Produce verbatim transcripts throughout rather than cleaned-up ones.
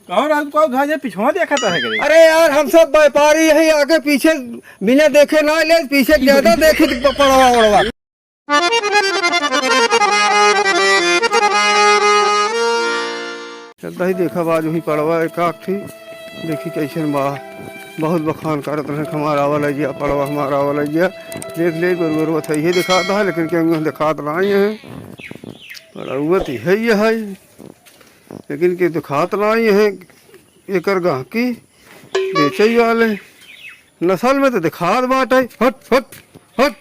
कहो राजू, कहो घर जे पिछवा देखत है करे। अरे यार, हम सब व्यापारी यही आगे पीछे बिना देखे ना ले, पीछे ज्यादा देखी प-, पड़वा ओड़वा। चलता ही देखा बाज वही पड़वा एक आख थी, देखी कैसन बा। बहुत बखान करत रहे, हमार आवा लइ गया पड़वा, हमार आवा लइ गया। देख ले, गोर गोर बथइये दिखाता है, लेकिन केहू दिखात नाहीं है। पड़वा तो है ही है, लेकिन के दिखात नाहीं है। एकर गहकी बेचइ वाले नसल में तो दिखात बाटे। हट, हट, हट,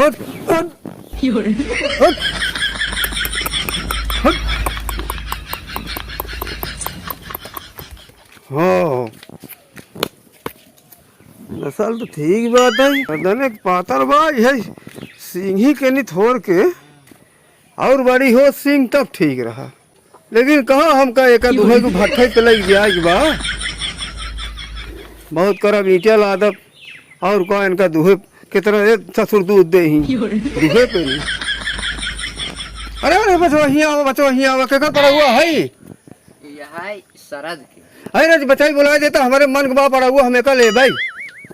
हट, हट, हट, हट। हाँ, नसल तो ठीक बाटे, गर्दन एक पातर बा, यह सींगी के नहीं थोर के और बड़ी हो सींग तब ठीक रहा। लेकिन कहाँ हमका एका दुहे को भट्ठे पे लग जाए के बा। बहुत करब ईंटिया लादब और का इनका दुहे कितना एक ससुर दूध दे ही। दुहे पे नहीं। अरे, अरे, बचवा हियाँ आवा, बचवा हियाँ आवा, केकर पड़वा है? यह है सरद के। अरे, रज बचाई बुलाए देता, हमारे मन के बा पड़वा, हम एका ले भाई।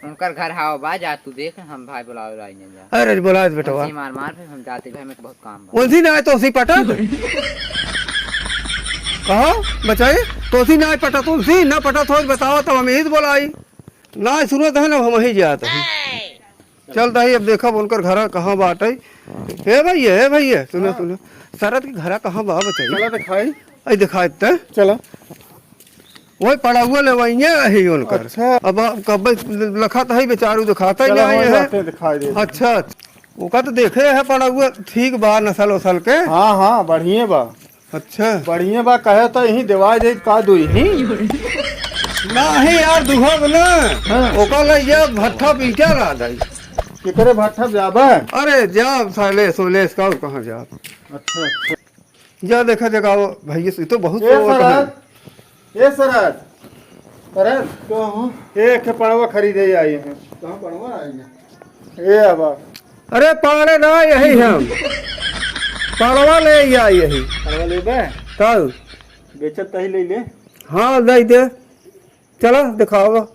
उनकर घर हाव बा, जा तू देख, हम भाई बुलावे लाई नहीं जा। अरे, रज बुलाए दे बेटवा। उनसे मार मार, फिर हम जाते भाई, मेरे को बहुत काम बा। उनसे ना आए तो उसी पटा। कहा बचाई, तो उसी ना आए पटा, तो उनसे ना पटा, तो बताओ, तब हम यही बोलाई। ना सुनो तो है ना, हम वहीं जाते हैं। चलता ही, अब देखब उनकर घरा कहाँ बाटे। हे भैया, हे भैया, सुनो, हाँ। सुनो, सरद के घरा कहाँ बा बचाई? चला दिखाई। आई दिखाई ते। चला। वही पड़वा लेवइया है उनकर। अच्छा। अब, अब कब लखत है बेचारू, दिखाता ही चला, नहीं वही है। जाते हैं, दिखाई दे। अच्छा, अच्छा। ओका तो देखे है पड़वा, ठीक बा नसल उसल के। हाँ, हाँ, बढ़िया बा। अच्छा। बढ़िया बा, कहे तो यहीं देवाई दे का दुई ही। नाही यार, दुहब ना। हाँ। ओका ले ये भट्ठा पीटा ला दई। केकरे भट्ठा जाबे? अरे, जाब साले सोलेस का, और कहाँ जाब? अच्छा, अच्छा। जा देखा जगाओ भैया, ये तो बहुत ए शौक है। सरद, ए सरद, सरद, कहो। एक पड़वा खरीदे आई हैं। कहाँ पड़वा आई है? ए आबा। अरे पाड़े ना, यही हम। पड़वा ले आई यही। पड़वा लेबे? तब? बेचत तही ले ले। हाँ, दे दे। चला, दिखावा।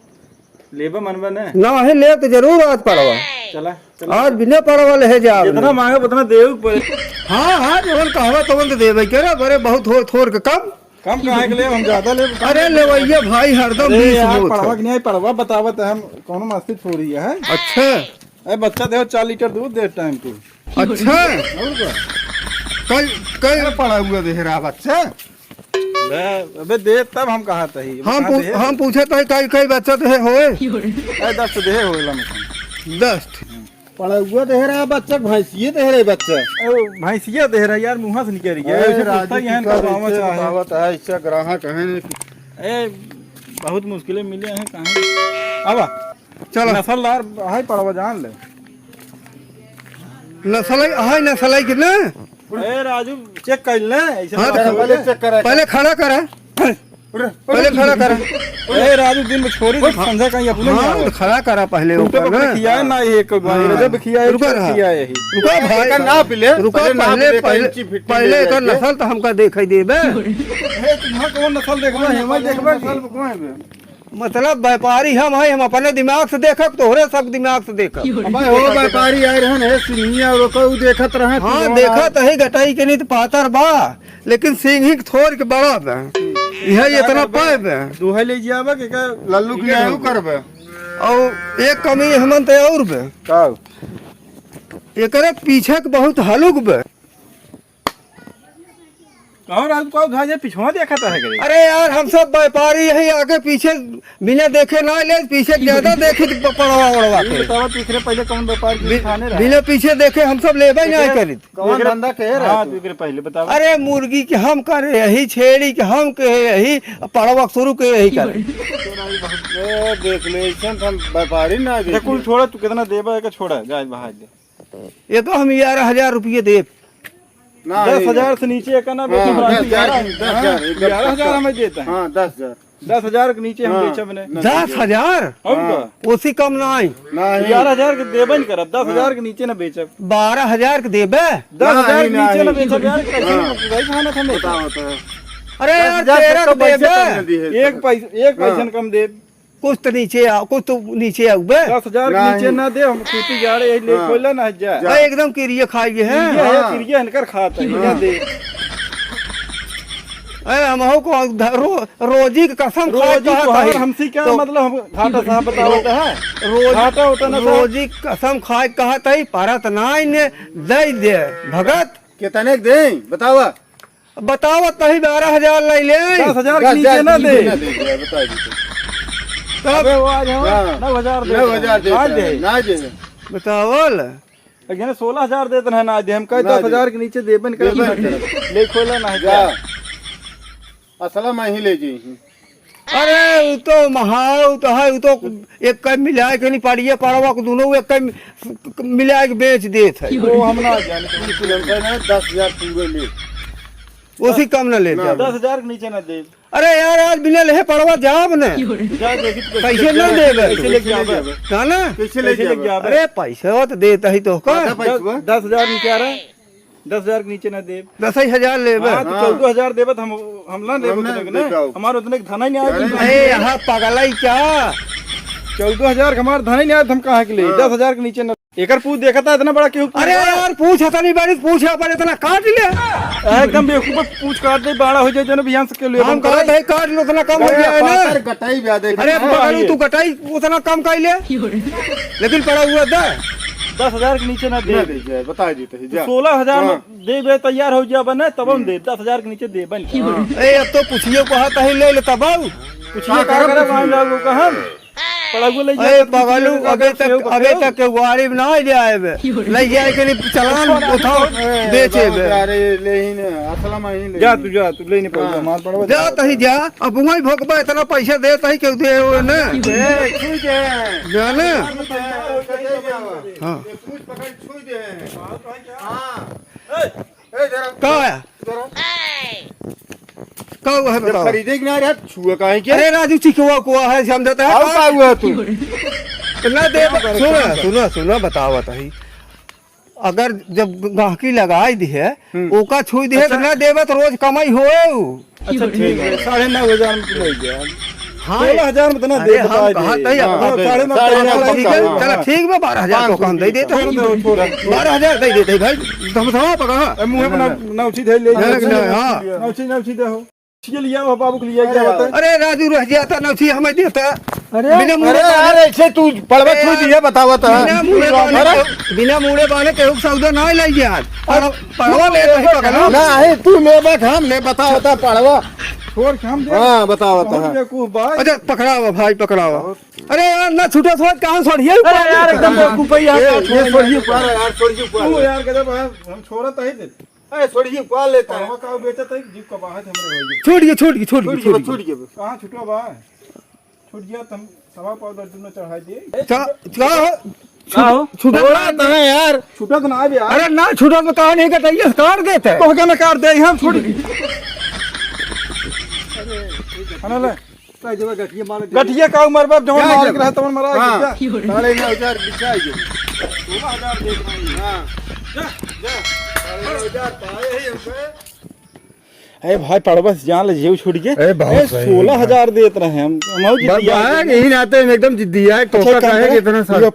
लेबा मनबा ने? नाही, ले तो जरूर आज पड़वा। चला, चला। आज बिना पड़वा ले जाब जितना ने। मांगे उतना देवे के पड़े। हाँ, हाँ, जवन कहवा तवन तो देबे के रे, बरे बहुत हो, थोर के कम। कम काहे के लेब, हम ज्यादा लेब। अरे लेवैया भाई हरदम अरे बीस यार, होत पड़वा है। के नहीं, पड़वा बतावत है, हम कौनो मस्ती थोड़ी है। अच्छा। अरे बच्चा देहो चार लीटर दूध दे टाइम पे। अच्छा। और का? कई, कई पड़वा देहे रहा बच्चा? ले, अबे दे तब हम कहा तही। हम कहा पू-, दे? हम पूछत है कई, कई बच्चा देहे होए? ए, दस तो देहे होए लमसम। दस। पड़वा देहे रहा बच्चा, भैंसिए देहे रहे बच्चा। ए, वो भैंसिया देहे रहा यार, मुँहा से निकल गया। ए, ऐसे राजू पूछता ही की है, का इनका बावा ऐसे चाहे। बतावत है, ऐसा ग्राहक है नहीं। ए, बहुत मुश्किलें मिले हैं, कहाँ? आवा। चलो। नसलदार है पड़वा, जान ले। नसल है, है नसल है कि ना? ए राजू, चेक कर ले, ऐसे हाँ, तो तो पहले चेक करा। पहले खड़ा करा। पहले खड़ा करा। ए राजू, दिन में छोड़ी, तो संझा कहीं अपने हाँ, नहीं तो खड़ा करा पहले ऊपर ऊपर ना। खिया ना, ये एक बार हाँ। जब खिया है, रुका रहा। खिया है ही। रुका भाई। एकर नाप ले, रुका, पहले नाप पहले, ले, पहले, कैंची फिट्टी पहले ले एकर जाके। नसल तो हमका देखाई देबे। ए, तुम्हारा कौन नसल देखबा, हेमा देखबा नसल कि? कौन है बे? मतलब व्यापारी हम हैं, हम अपने दिमाग से देखब, तोहरे सब दिमाग से देखब। अबे हो व्यापारी आए रहन, हे सिंहिया और ओकर उ देखत रहे, हाँ, तू देखत है, गटाई के नहीं तो पातर बा, लेकिन सिंही के थोर के बड़ा बा। यह इतना पाए बा। दुहे ले जियाबा के का लल्लू के यहू करबे। और एक कमी हमन ते और बा। का? एकरे पीछे के बहुत हलुक बा। कहो राजू, कहो घर जे पिछवा देखत है करे। अरे यार, हम सब व्यापारी यही आगे पीछे बिना देखे ना ले, पीछे ज्यादा देखी प-, पड़वा ओड़वा ये के। बतावा, तू एकरे पहले कौन व्यापार के बि-, खाने रहा? बिना पीछे देखे हम सब लेबे ना एकरे करी। कौन एकरे धंधा के रहा हाँ, तू? तू एकरे पहले बतावा। अरे मुर्गी के हम करे यही, छेड़ी के हम के यही, पड़वा शुरू के यही करे। ए, देख ले, ऐसन तो हम व्यापारी ना अच्छा, देख कुल ले। छोड़ा, तू कितना देबा, एका छोड़ा, जा बाहर दे। ये तो हम ग्यारह हजार रुपये देब। ना, दस हजार से नीचे का ना हाँ, बेचब, दस हजार, ग्यारह, दस हजार, हाँ, एकदम ग्यारह हजार पक्का। हमें देता है। हाँ, दस हजार। दस हजार के नीचे हम हाँ, बेचब ने। ना दस हजार? और हाँ। का? उससे कम ना आई। नहीं। ग्यारह हजार के देबे न करब, दस हजार हाँ। के नीचे ना बेचब। बारह हजार के देबे? दस हजार के नहीं, नीचे ना नहीं। बेचब यार, कैसे हाँ। ना भाई खाना था मेरे। बताओ, बताओ। अरे यार, दस हजार तेरह से तो दे पैसे दे। कम न दिए एक सर। पैस-, एक हाँ। पैसा न कम दे। कुछ तो नीचे आओ, कुछ तो नीचे आओ बे। दस हजार के नीचे नहीं। ना दे, हम सूती जाड़े यही ले हाँ। खोला ना जा। जा। भाई एकदम किरिया खाई गए हैं। किरिया है, हाँ। किरिया इनकर खाता है, हाँ। क्या दे? अरे हम हो को ध-, रो-, रोजी की कसम खाए रोजी कहा तोहार था ही। हमसे क्या तो मतलब, हम घाटा साहब बतावत है? रोज-, घाटा उठा ना साहब। रोजी कसम खाए कहा था ही, परत ना इन्हें दे दे, भगत। कितने के दें? बतावा। बतावा तही बारह हजार ले ले। दस हजार के दस हजार नीचे ना के नीचे दे। ना दे, बता दी तो। तब अबे वो आज हम हाँ। नौ हजार दे नौ हजार दे आज दे। दे। ना दे। बतावल। लेकिन सोलह हजार देत रहे ना दे, हम कहे ना दे। दस हजार के नीचे देबे न देबे करे। न करे। ले खोला ना जा। जा। असला मैं ही ले जी। अरे, उ तो महा, उ तो है, उ तो एक कम मिलाए के नहीं पाड़िए, पाड़वा को दोनों एक कम मिलाए के बेच देत है। वो हम ना जाने, बिल्कुल हम कहे ना, दस हजार पूरे ले। उसी कम ना लेते ना। अब। दस हजार के नीचे ना दे। अरे यार, आज बिना लेहे पाड़वा जाब ने। जा, देखी तो कैसे ना देबे? कैसे लेके जाबे? ना, ना। कैसे लेके कैसे लेके जाबे? जाबे? अरे, पैसा तो देता ही तो का। आधा पैसवा। दस हजार में क्या रहा? दस हजार के नीचे ना देब। दस ही हजार लेबे। हाँ, तो हाँ। चौदह हजार देबे तो हम, हम ना देब हम ना उतने के ना। देब। हमार उतने के धना ही नहीं आया अरे तुमको। अरे, यहाँ पगलाई क्या? चौदह हजार के हमार धना ही नहीं आया, तो हम कहाँ के ले? हाँ। दस हजार के नीचे ना। एकर पूछ देखा था, इतना बड़ा क्यों? अरे यार, पूछ हता नहीं बारिश, पूछ है, पर इतना काट ले। एकदम बेवकूफ, पूछ काट दे, बड़ा हो जाए, जो ना बिहान से के लिए हम बंद कहा कराई। था, काट लो, उतना कम हो अरे, गया है ना। पातर कटाई भी आ, देख। अरे, हाँ, पगलू, ये। तू कटाई उतना कम कर ले। लेकिन पड़ा हुआ था। दस हजार के नीचे ना दे। ना दे जाए, बता देते हैं, जा। सोलह हजार हाँ। में देबे तैयार हो जाबे ना, तब हम दे, दस हजार के नीचे देबे ना। हाँ। ए, अब तो पूछियो को हाथ ही ले ले तब आऊ। पूछियो का का करे, करे मान जाओ कहन। पड़ागो ले ए, जाए, पगलू, पूछियो का अबे करे, तक, सेव का अबे सेव। तक के वारी में ना ले आए बे। ले जाए के लिए चलान उठाओ, ए, बेचे बाबा बे। अरे, ले ही ना, असला में ही ले जा ही। तू, जा तू, ले नहीं पड़ेगा, हाँ। मार पड़वा जा जा। तही जा, अब वही भोकबा इतना पैसा दे तही क्यों दे हो ना? ए, छू दे। जा ना। छू दे, छू दे। हाँ। ये पूछ पकड़ छू दे। हाँ। ए, जरा का है? जरा। का हुआ है जब बताओ? खरीदे कि ना यार, छुआ काहे के? अरे राजू, चिकवा कुआ है, समझता है? आओ, का? का हुआ तू? तो ना दे, सुना, सुना, सुना, बताओ, बताई। अगर जब गाहकी लगाई दी है, हम्म। ओका छुई दी है, तो अच्छा। ना देबे तो रोज कमाई होए उ। अच्छा, ठीक है, साढ़े नौ हजार में तू ले गया। हाँ। सोलह हजार में तो ना अरे, दे, हम बता कहा दे। तही हाँ, आपको। साढ़े नौ साढ़े नौ हजार पक्का, ठीक है, हाँ, चला, हाँ। ठीक बा, बारह हजार तो कम दे देते हैं। छोड़ दो, छोड़ दो। बारह हजार दे देते हैं भाई, तो हम सवा पका। ए, मुँह में ना, ना उठी दे ले, ना, ना, हाँ। ना उठी, ना उठी दे हो। ठीक है, लिया हो, बाबू के लिए क्या बात है? अरे राजू, रह जाता, ना उठी हमें देता। अरे, बिना मुड़े अरे बाने यार, ऐसे तू पड़वा ए छू यार, दिए, बतावा तो। बिना मुड़े बाने अरे। के, बिना मुड़े बाने केहू के सौदा ना ले जात। पड़वा, पड़वा ले, तू कहीं पकड़ लो। ना, है, तू लेबा, हम ले, बतावा तो पड़वा। छोड़ के हम दे। हाँ, बतावा तो, बहुत हाँ। बेवकूफ बा। अच्छा, पकड़ावा भाई, पकड़ावा। अरे यार, ना छूटा, छोड़, कहाँ छोड़िए? अरे यार, एकदम बेवकूफ है यार, ए, ये छोड़िए ऊपर है यार, छोड़िए ऊपर तू है। यार, गजब है, हम छोड़ा तो ही दे। ए, छोड़िए ऊपर लेता है। पड़वा का बेचत है, जीप का बाहर हमरे हो गए। छोड़िए, छोड़िए, छोड़िए, छोड़िए, छोड़िए। छोड़िए। कहाँ छूटा बा? छूट गया, तुम सवा पाव दर्जन में चढ़ा दिए। का, का हो? का हो? छूटा तो है यार। छूटा तो ना है यार। अरे ना, छूटा तो कहा नहीं कटाइए, काट देते हैं। तो क्या ना काट दे, हम छोड़ दी। है ना ले? का जब गठिया मार दे। गठिया का उम्र बाप, जवन क्या मार जब? के रहे, तवन मरा हाँ। गया। साढ़े नौ हजार बिछा गया। सोलह हजार दे भाई। हाँ। जा, जा। साढ़े नौ हजार पाए ही हमसे। ए भाई, पड़वा से जान ले, जेब छूट गए। ए, बहुत ए, सही, सोलह हजार देत रहे हम, हम और जिद्दी बस आ भाई, गए। यही नाते हम एकदम जिद्दी है, अच्छा, तोका एक काम काहे करा, कि इतना सा ये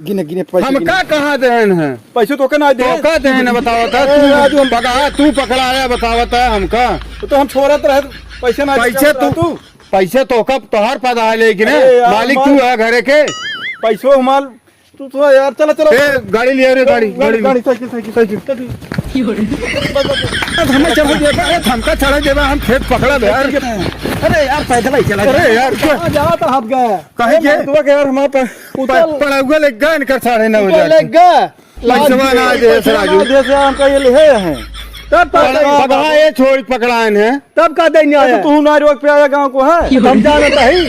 गिने, गिने पैसे हम गिने। का कहाँ देन है? पैसे तोका ना दे। तोका देन है, बतावा था, ए, तू राजू, हम पकड़ा, तू पकड़ाया, बतावा था हमका। तो, तो हम छोड़त रहे, पैसे ना पैसे देत तू, तू। पैसे तोका, तोहार पता है, लेकिन अरे यार, मालिक माल तू है घरे के। पैसो हमार तू तो यार, चला, चला। ए, गाड़ी लिया रे, गाड़ी, गाड़ी, गाड़ी। गाड़ी, साइकिल, साइकिल, साइकिल। चल, चल। बस, बस, बस। अब हमें चढ़ा दिया, अरे, हमका चढ़ा देबा, हम खेत पकड़ा बे, यार। अरे यार, पैदल ही चला अरे जा। यार, क्या? कहाँ जा तो हट गया? कहीं अरे, के? मर्दवा के यार, हमारे पे उतर। पड़ाउआ ले गए इनकर साढ़े नौ हजार। ले गए। पैसवा ना दे, पैसा ना राजू। दे से हमका ये ले हैं। तब पकड़ा, पकड़ा, ये छोड़, पकड़ाएन है। तब का देने आया? तू ना रोक पे आया गाँव को है? हम जानत ही।